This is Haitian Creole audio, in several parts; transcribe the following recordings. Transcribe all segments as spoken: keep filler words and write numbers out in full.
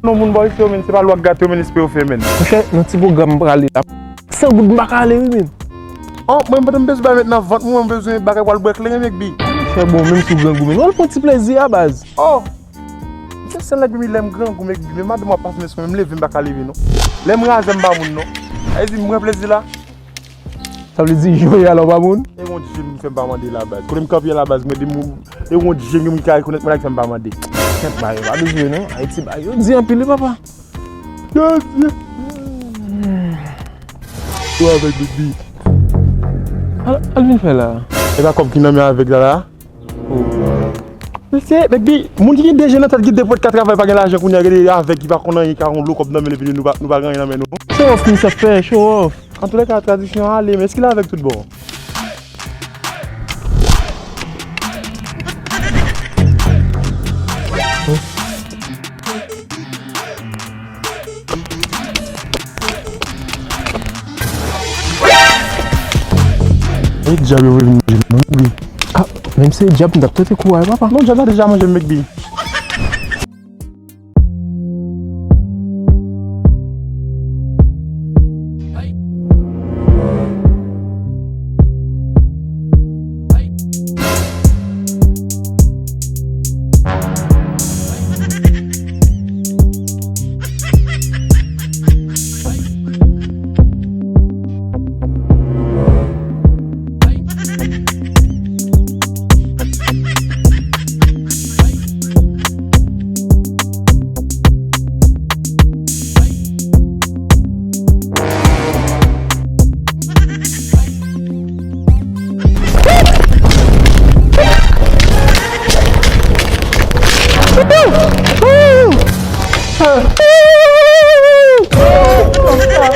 Non, moun bò isi yo, men, se pa lwa k gate yo, men, espere yo fè, men. Monchè, nan ti pwogram m prale la. San goud m pa ka ale, wi, men. Oh, mwen, m pa t bezwen bay met nan vant mwen, mwen bezwen bagay pou al bwè kleren, Mekbi. Monchè, bon, menm si w grangou, men, w al pran ti plezi a, baz. Oh! Se sèl nèg, Mekbi, lè m grangou, Mekbi, men madanm w ap pase men sou mwen, m leve, m pa ka leve, non. Lè m razè, m pa moun, non. Sa vle di, m pran plezi la. Sa vle di, jwe a la w pa moun? E yon je m fè m pa mande la baz. Kote m kanpe a la baz, mwen de moun. E yon je m gen moun ki ka rekonèt mwen la ki fè m pa mande. Kèt ba yo pa bezwen non. Ayiti ba yo di anpil wi papa. Yo di. Yo avèg Big B. Al, al vin fè la. E pa kòb ki nan men avèg la la? Oh. Mesye, epi, moun ki gen de je nan tèt, ki de pwèt ka travay, pa gen lajan kounye a, gen de avèg ki pa konn anyen, ka yon lo kòb nan men, epi nou pa, nou pa gen anyen nan men nou. Show off, misye ap fè, show off. Antoulèka, tradisyon an ale, men èske l avèg tout bon? E dyab yo vle vin manje m nan, wi. Ah, menm se dyab, m t ap tante kou a, papa. Non, dyab la deja manje m, Mekbi.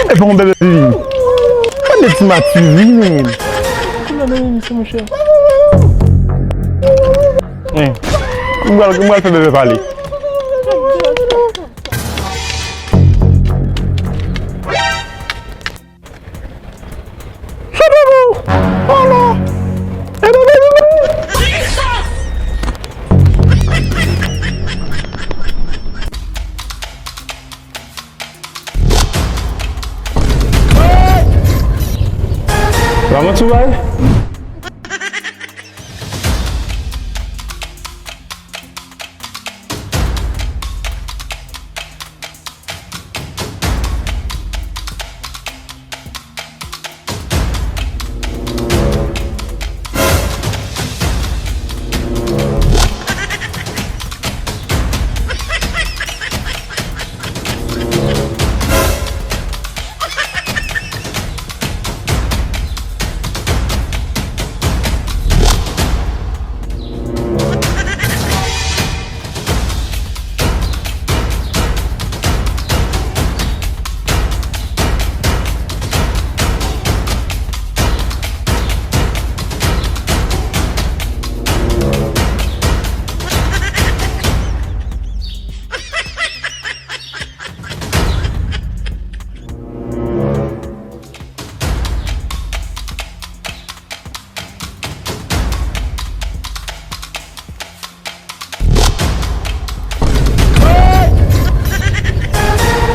E pa yon bebe vini. Gade ti mati vini, men. Gade vini, se monchè. Eh, m pral, m pral fè bebe pale. Chapo pou ou! Ala! E bebe vini! Lamanti w bay?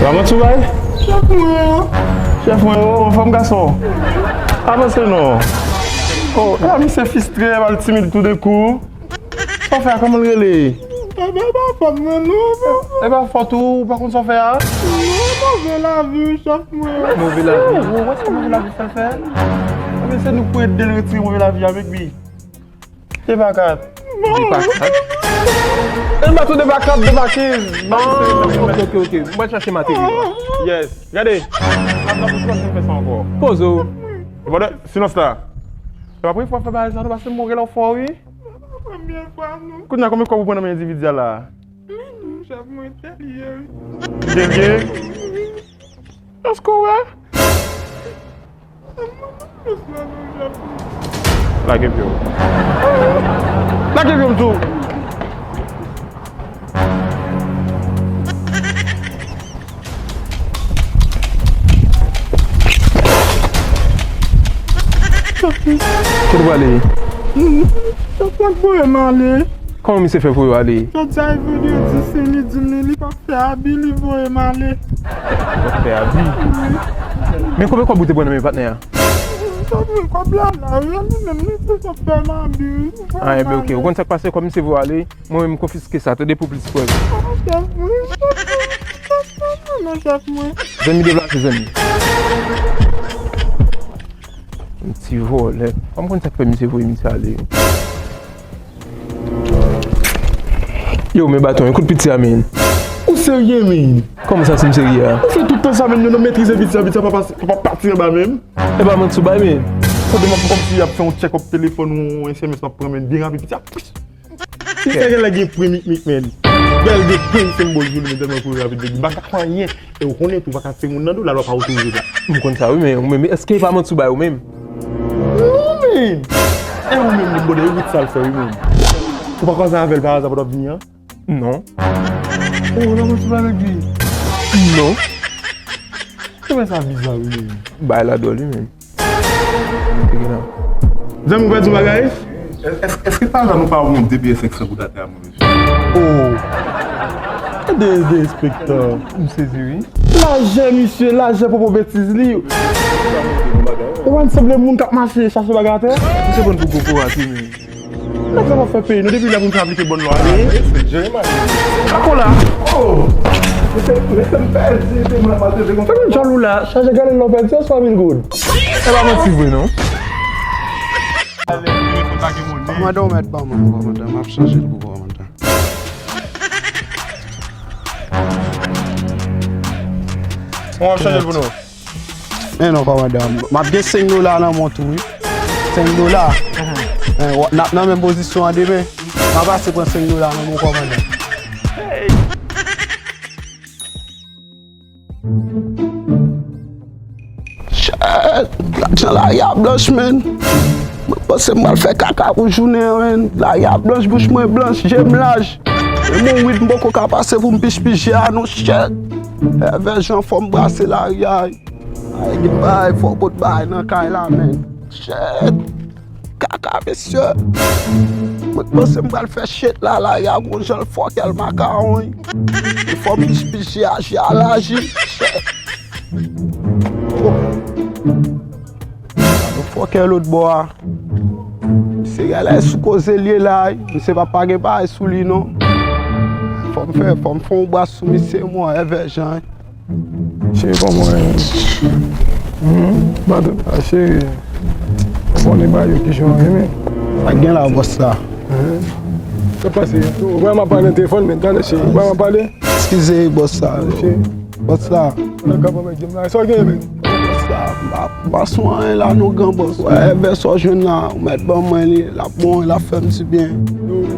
Lamanti w bay? Chèf mwen an. Chèf mwen, o, anfòm gason. Avanse non. O, e a misye fistre, epi l timid toudenkou. Sa w fè a, kòman l rele? Papa, e pa fòt mwen non. E pa fòt ou, ou pa konn sa w fè a? Non, move lavi wi, chèf mwen. Move lavi? Ou wè sa move lavi fè l fè? Ebyen se nou k pou ede l retire move lavi a, Mekbi. De pa kat. De pa kat? E m ba tou de pa kat, de pa kenz. Ah, ok, ok, ok. Mwen chache materi. Yes. Gade. Ap nan pou fè sa ankò. Poze w. Silans la. Se pa premye fwa w fè bagay sa non, paske m wè w fò wi. Premye fwa non. Kounye a konbyen kòb ou pran nan men endividi a la? Chèf mwen, tèl ye wi. Tèl ye? Èske w wè? Lage pye w. Lage pye w m di w. Kote w prale? Chèf mwen voye m ale. Kòman misye fè voye w ale? Jodi a e vandredi, Seni di m li, li p ap fè abi, li voye m ale. Li p ap fè abi? Men konbyen kòb ou te pran nan men patnè a? Sa pran kòb la la, wi, li menm li di l p ap fè m abi, wi. Ah, enben, ok. Ou konn sa k pase, kòb misye voye w ale, mwen menm m konfiske sa, tande, pou plis prèv. Ah, chèf mwen, chèf mwen, chèf mwen, non, chèf mwen. Zanmi deplase, zanmi. Yon ti vòlè. Pa m konn sa k fè misye voye misye ale. Yo, men baton, ekout piti a, men. Ou serye, men? Kòman sa, si m serye a? Ou fè tout tan sa, men, nou, nou metrize piti a, piti a pa pase, pa, pa pati anba, men. E pa manti w bay, men. Tande m ap kòmsi y ap fè yon check-up telefòn ou S M S m ap pran, men, byen rapid, piti a. Piti a genlè gen pwen mikmik, men. Bèl gen pwen senbòl sou li, men tèlman kouri rapid, men m pa ka fè anyen. E ou konnen tou, ou pa ka tire moun nan dou, lalwa pa otorize sa. M konn sa, wi, men ou menm, èske e pa manti w bay ou menm? Non, men. E ou menm, li bòde, e wout sa l fè, wi, men. Ou pa kwaze avè l pa aza pandan w ap vini an? Non. Oh, ou nan manti w avèk li? Non. Kòman sa biza, wi, men. Bay la dòl, wi, men. Zanmi, ou pèdi yon bagay? Èske pa la nou pa wè yon de biyè senk san goud atè a, mwen, mesye? Oh! Gade derespektan. M sezi, wi. Lajè, misye, lajè pwopo betiz li. Ou wè m sanble moun k ap mache chache bagay atè? Misye konn pou gwo kouraj, wi, men. Nèg sa p ap fè peyi nou, depi lè pou n fè aplike bòn lwa. Kakola! Oh! Mesye, mesye, m pèdi, se mwen maltrete konsa. Fè m djòl ou la, chaje gade lè w pèdi an swa mil goud. E pa manti vre, non. Kòmandan, ou mèt ban mwen, kòmandan, m ap chanje l pou kòmandan. Bon, m ap chanje l pou nou. Men non, kòmandan. M ap gen senk dola nan men w tou, wi. Senk dola. Eh, w ap, n ap nan menm pozisyon an demen. M ap pase pran senk dola nan men w, kòmandan. Shit! Gad jan lari a blanch, man. Mwen panse m pral fè kaka pou jounen an, man. Lari a blanch, bouch mwen blanch, je m laj. E mon wid m poko ka pase pou m pichpich je a, non, shit. Èvè jan fò m brase lari a. Ay, gen bagay, fò w pot bagay nan kay la, men. Shit! Kaka, mesye! Mwen t panse m pral fè shit la, la, y a gon jan l fòkè l makawon, wi. E fò m pichpich je a, je a laji. Shit! Oh. Gade fòkè lòt bò a. Misye genlè sou koze l ye la, wi. Misye pa, pa gen bagay sou li, non. Fò m fè, fò m fè yon bras sou misye, mwen, èvè jan, wi. Cheri, kòman w ye? Hmm? Matant la, cheri. Ou konnen ba yo kijan w ye, men. Sa k gen la, bòs la? Hen? Sa k pase? Ou wè m ap pale nan telefòn, men, talè, cheri. Ou wè m ap pale? Eskize, bòs la. Cheri. Bòs la. Nan ka pa mèt jwenn la. Sa w gen, men? Bòs la, m pa, m pa sou anyen la, non, gran bòs. Wè, èvè sa w jwenn la, ou mèt ban mwen li, l ap bon, l ap fè m ti byen.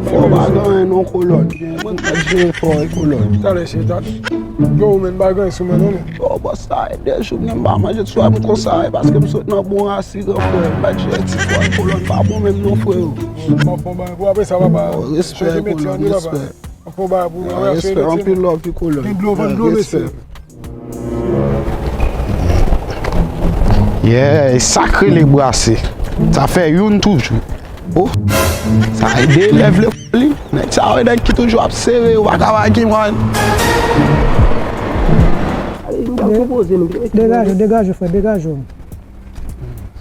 Fò w pa gen anyen, non, kolòn. Mwen mèt jere fò w, kolòn. Talè, cheri, talè. Yo, men, bagay sou mwen, non, men. Yo, bòs la, e de jou m pa manje, swa m konsa, e paske m sot nan bon rasi, gran frè, m pa jere ti fwa, kolòn pa bon menm, non, frè. M ap fè yon bagay pou apre sa, papa. Oh, respè, kolòn, respè. M ap fè yon bagay pou, ah, respè, anpil love, kolòn. Gen dlo, vann dlo, mesye. Yeah, e sa k rele brase. Sa fè youn toujou. Oh, sa e de elèv lekòl li. Nèg sa yo, nèg ki toujou ap sere, yo pa ka pa gen mwen. Degaje w, degaje w, frè, degaje w.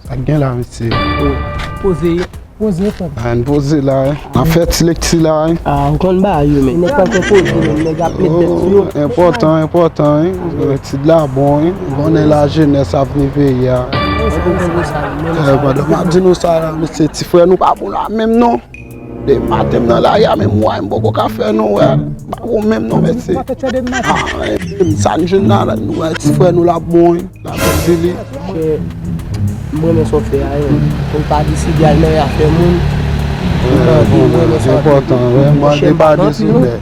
Sa k gen la, mesye? Poze. Poze, frè. Ann poze la, wi. N ap fè ti lekti la, wi. Ah, ou konn ba yo, men. Nèg pa fè poze, men nèg ap met tèt sou yo. Oh, enpòtan, enpòtan, wi. Lekti la bon, wi. Ou konnen lajenès avni peyi a. Eh, pandan m ap di nou sa la, mesye, ti frè nou pa bon la menm non. Depi maten m nan lari a, menm wè m poko ka fè non, wè. Pa bon menm non, mesye. Ah, eh, sa n jwenn la, la, nou wè ti frè nou la bon, wi. L ap di li. Chè, m renmen sa w fè a, wi. Pou n pa deside al nan afè moun. M renmen sa w fè. Enpòtan, wi. Mande pa deside.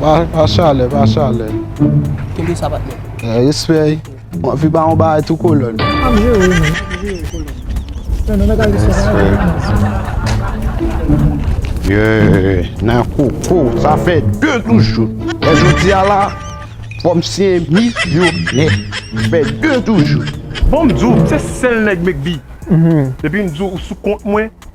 Pa, pa chalè, pa chalè. Kenbe sa, patnè. Eh, respè. M anvi ba yon bagay tou, kolòn. M ap jere, wi, men. M ap jere, kolòn. Fè nan bagay li sa. Yeah, nan koko, sa fè de toujou. E jodi a la, fò m siyen milyonè. Fè de toujou. Bon, m di w, se sèl nèg Mekbi. Depi m di w, ou sou kont mwen,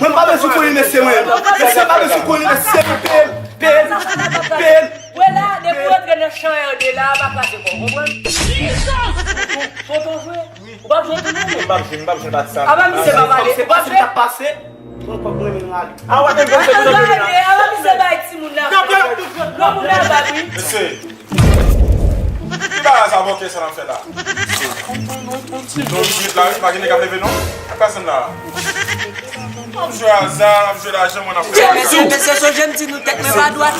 Mwen pa bezwen konnen mesye mwen. Mesye pa bezwen konnen mesye mwen. Peye l, peye l, peye l. Wè la, depi w rantre nan chan R D la, pa krase kò w, konprann? Tonton jwe. Ou p ap jwe tou non, men. M p ap jwe, m p ap jwe pati sa. Apa misye pa pale? Se pase, m t ap pase. Pran kòb mwen, men n ale. A, w ap menm fè se pou gade, apa misye bay timoun la. Non, moun la bab, wi. Mesye. Ki bagay sa bòkè sa n ap fè la? Non, nou ret la, wi, pa gen nèg k ap leve, non. Ak pèsonn la. N ap jwe aza, n ap jwe lajan, mwen n ap fè aza. Mesye, mesye, sonje m di nou tèt mwen pa dwat.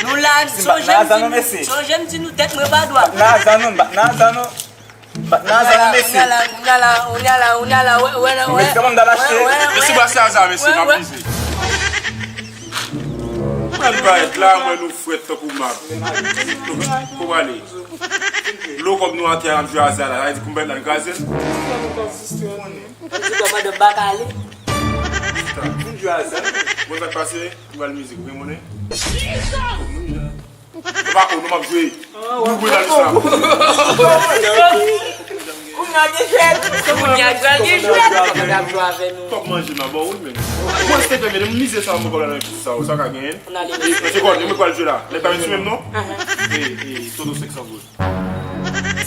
Nou la, sonje m di nou, sonje m di nou tèt mwen pa dwat. Nan aza non, nan aza non. Bat nan zòn mesye. Mesye, kòman m ta lache? Mesye, brase aza, mesye, m ap vize. Mwen parèt la, mwen nou frèt tankou mab. Kòman ale? Lo kòb nou atè a, n ap jwe aza la. Sa vle di kou m parèt la, n kraze l. Ou di kòmandan bak ale. Fin jwe aza. Bon, sa k pase? Ou bal mizik, ou gen monnen? Epa, ou nou m ap jwe. Nou jwe nan lista. Kounye a gen jwèt. Kounye a jwèt, gen jwèt. Kòb manje m ap ba w wi, men. Mwen se te mete m mize sa mwen kòb la nan pis sa, sa ka genyen. Nan se kòb li mwen pral jwe la. Nèg pa vin sou menm non. E, e, Toto senk san goud.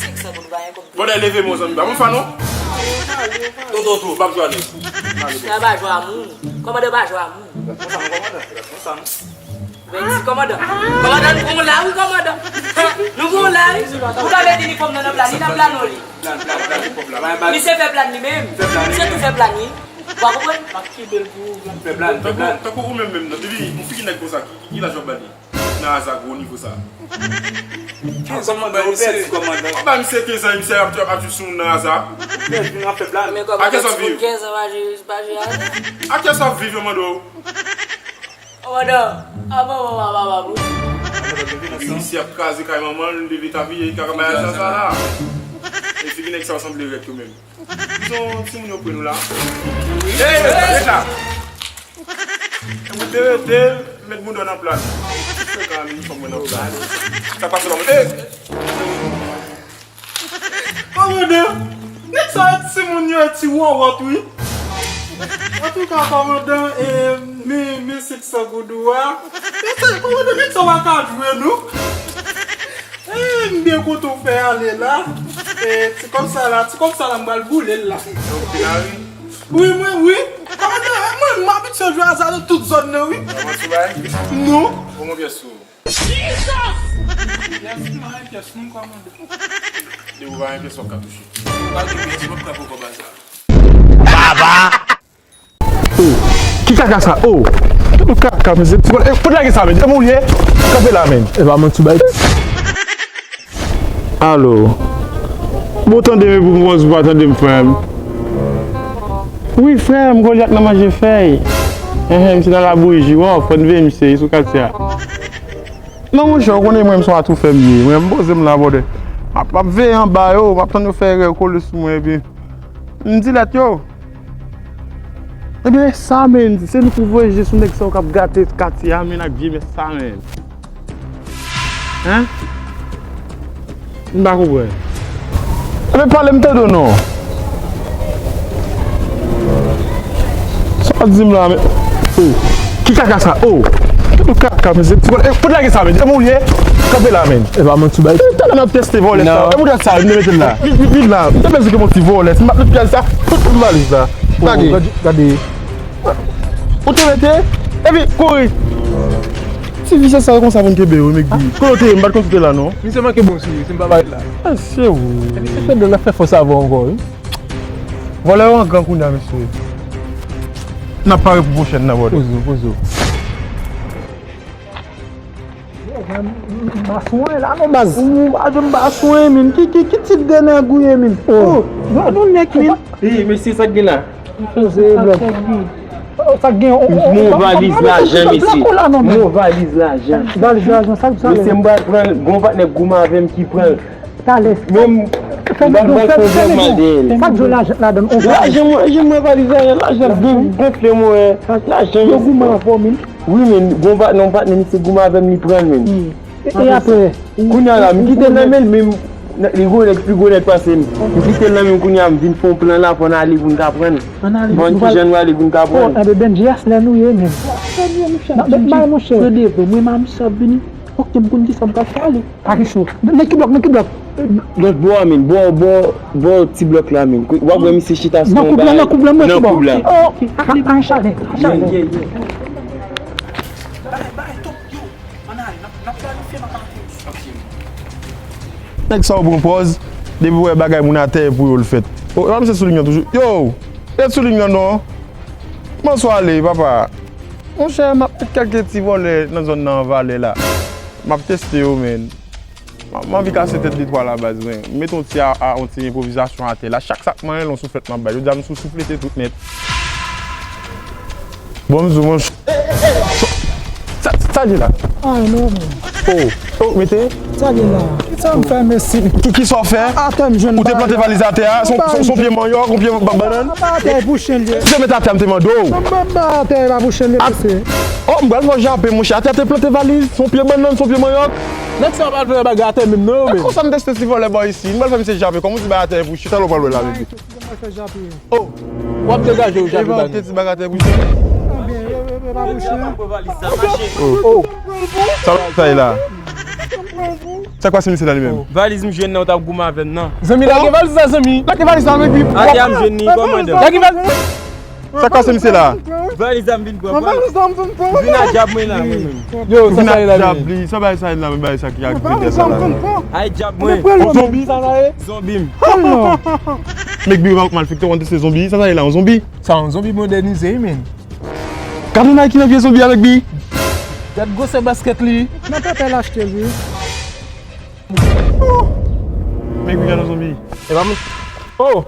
Senk san goud pa yon kòb. Bòdè leve mwen zanmi, pa mwen fa non. Toto tou, pa jwe a nèg. Sa pa jwe a moun. Kòmandan pa jwe a moun. Konsa non kòmandan. Konsa non. Mèsi kòmandan. Kòmandan, nou pran la wi kòmandan. Nou pran la wi. Ou ka mete inifòm nan nan plan, li nan plan non li. Misye fè plan li menm. Misye tou fè plan wi. Ou pa konprann? M ap kenbe l pou ou. Fè plan, fè plan. Tankou ou menm menm nan. Depi yon figi nèg konsa, ki, ki laj w ap ba li? Nan aza gwo nivo sa. Kòmandan, w ap ba misye kenz an, misye ap, ap, ap sou nan aza. Ou pèdi nan fè plan. A kiyès w ap viv? Kenz an pa jwe, pa jwe aza. A kiyès w ap viv, yo mande w? Kòmandan, a manman w a papa pou. Depi misye ap kraze kay manman l, leve tapiye, li ka bay ajan sa la. E figi nèg sa yo sanble rèd yo menm. Dizon, timoun yo pre nou la. Ey, ret la! Rete, rete, met bouda w nan plat. Frekan, mi fanm mwen nan plat. Sa pase la, ey! Kòmandan, nèg sa yo timoun yo ti wòwòt wi. Antouka, kòmandan, e, men, men senk san goud ou a. Men se, kòmandan, nèg sa yo pa ka jwe nou. E, m byen kontan w fè ale la. E, ti kòb sa la, ti kòb sa la, m pral boule l la. Wi, mwen, wi. Kòmandan, mwen, m abitye jwe aza nan tout zòn nan, wi. Non. Pran yon pyès sou ou. Pyès, m pa gen pyès, non, kòmandan. Depi w pa gen pyès, w ap ka touche. Ou pa gen pyès, w ap ka pran kòb aza. Baba! Oh, ki kaka sa? Oh, tout kaka, men se ti bòl. Eh, fout lage sa, men. Kòman w ye? Kanpe la, men. E pa manti w bay. Alo. Bon, tande m epi w konprann si w pa tande m, frè m. Wi, frè m, Golyat nan manje fèy. Enhen, misye nan labouyi, w ap pran veye misye sou katye a. Non, monchè, ou konnen mwen, m se yon atoufè m ye. Mwen, m poze m la, brother. M ap, m ap veye anba yo, m ap tann yo fè erè kole sou mwen, epi m di lèt yo. Ebyen, e sa, men, se nou pou voye je sou nèg sa yo k ap gate katye a, men, ak vye mès sa, men. Hein? M pa konprann. Ebyen, pale m tande w non. Sa w ap di m la, men. Oh. Ki kaka sa? Oh. Ki kaka, men se ti vòlè. Eh, fout lage sa, men. Kòman w ye? Kanpe la, men. E pa manti w bay. Eh, talè n ap teste vòlè sa. E mouda sa, vin mete l la. Vin, vin, vin la. M te mezire mon ti vòlè. Si m pa met pyès sa, tout valiz la. Lage. Gade, gade. Ou te mete? Epi, kouri. Ti visye sa yo konsa pou n kenbe yo, men ki. Kote w te ye? M pa t konn si w te la, non. Misye manke bon sou li, si m pa parèt la. Ah, se ou. Epi, se fè dlo la fè fòs avè w ankò, wi. Vòlè yo an gran kounye a, mesye. N ap pare pou pwochèn nan, brother. Poze w, poze w. M pa swen la non, baz. Ou pa janm pa swen, men. Ki, ki, ki tip de nèg ou ye, men? Oh, non, non, nèg, men. Ey, mesye, sa k gen la? Poze blòk. Oh, sa k gen? Mon valiz lajan, mesye. Mon valiz lajan. Valiz lajan, sa, sa. Mesye, m pral pran l. Gon patnè goumen avè m ki pran l. Talè. Menm, m pa pral fè dèyè l. Sa k gen lajan ladan l? Lajan mwen, lajan mwen, valiz lajan, lajan gon-, gonfle mwen. Lajan, mesye. Yo goumen avè w, men. Wi, men, gon patnè, yon patnè, misye goumen avè m, li pran l, men. E, e apre? Kounye a la, m kite l nan men l, men m, li gwo nèg, pi gwo nèg pase m. M kite l nan men l kounye a, m vin fè yon plan la pou n ale pou n ka pran l. Ann ale. Bon, ki jan nou ale pou n ka pran l? Oh, enben, Benji, a se la nou ye, men. N ap bay, monchè. Yo devan mwen, m a misye ap vini. Ok, m konn kisa m pral fè ale. Pa gen cho. Nan ki blòk, nan ki blòk? Lòt bò a, men. Bò, bò, bò ti blòk la, men. W ap wè misye chita sou yon bagay. Nan koub la, nan koub la, nan koub la. Oh, ok. A, a, a, chalè, a, chalè. Yeah, yeah, yeah. Bay, bay, top, yo. Ann ale, n ap, n ap planifye, n ap planifye. Nèg sa yo pran pòz, depi w wè bagay moun atè, e pou yo l fèt. O, e pa misye sou liy nan toujou. Yo! Ret sou liy nan non. Kòman w ale, papa? Monchè, m ap met kèlke ti vòlè nan zòn nan an valè la. M ap teste yo, men. M, m anvi kase tèt de twa la, baz, men. M met yon ti a, a, yon ti enpwovizasyon atè la. Chak sa k manyen l, yon souflèt m ap bay. Jodi a, m sou souflete tout nèt. Bon, m di w, monchè. Sa, sa gen la? Ay, non, men. Oh, oh, mete. Sa gen la? Kisa m fè, mesye? Ki, kisa w fè? Atè m jwenn. Ou te plante valiz atè a? Se yon, se yon pye manyòk, yon pye ba-, bannann? Atè pou chen l ye. Ou te mete atè a, m te mande w. M pa, m pa atè a, pa pou chen l ye, mesye. Oh, m pral fè w jape, monchè. Atè a te plante valiz, se yon pye bannann, se yon pye manyòk. Nèg sa yo pral fè bagay atè menm non, men. Konsa m teste ti vòlè bò isi. M pral fè misye jape. Kòman w di bay atè pou chen, talè w pral wè la, men. Kòman w fè jape? Oh. W ap degaje w jape. Evan, te ti bagay atè pou chen. Sa, sa e la. Sa k pase misye la li menm? Valiz m jwenn nan, ou t ap goumen avè m nan. Zanmi, lage valiz la, zanmi. Lage valiz la, men pi. Atè a m jwenn li, kòmandan. Lage valiz. Sa k pase misye la? Valiz la m vin pran. Valiz la m vin pran. Vin a djab mwen la, mwen menm. Yo, sa sa e la, men? Li, sa bay sa la, men bay sa ki ak vide sa la. Ay djab mwen. On zonbi sa sa ye? Zonbi m. Mèk bi malfektè, konn se zonbi, sa sa e la, on zonbi. Sa on zonbi modènize, wi, men. Gad yon nèg ki nan vye zonbi avèk bi. Gad gwosè basket li. Nan pèpè l achte l, wi. Mèk bi gad yon zonbi. E pa mwen. Oh!